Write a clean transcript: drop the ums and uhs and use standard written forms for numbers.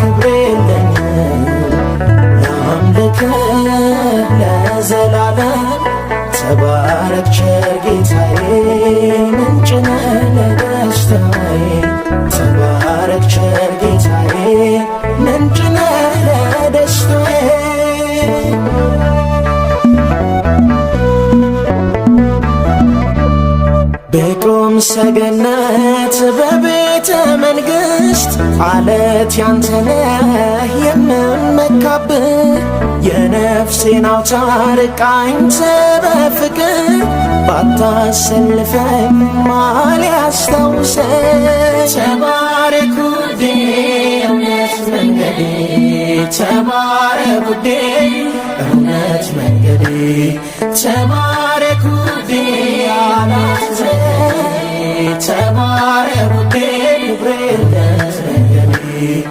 ክብር የለኝም። ላምልክህ ለዘላለም፣ ተባረክ ቸር ጌታዬ፣ ምንጭ ነህ ለደስታዬ። ተባረክ ቸር ጌታዬ፣ ምንጭ ነህ ለደስታዬ። ብቆም ሰገነት በቤተ መንግሥት፣ አለት ያንተነህ የምመካብህ። የነፍሴን አውታር ቃኝተህ በፍቅር፣ ባታሰልፈኝ ማን ያስታውሰኝ? ተባረክ ውዴ እውነት መንገዴ፣ ተባረክ ውዴ እውነት መንገዴ፣ ተባረክ ውዴ አላት ተባረክ ውዴ ክብሬ መንገዴ።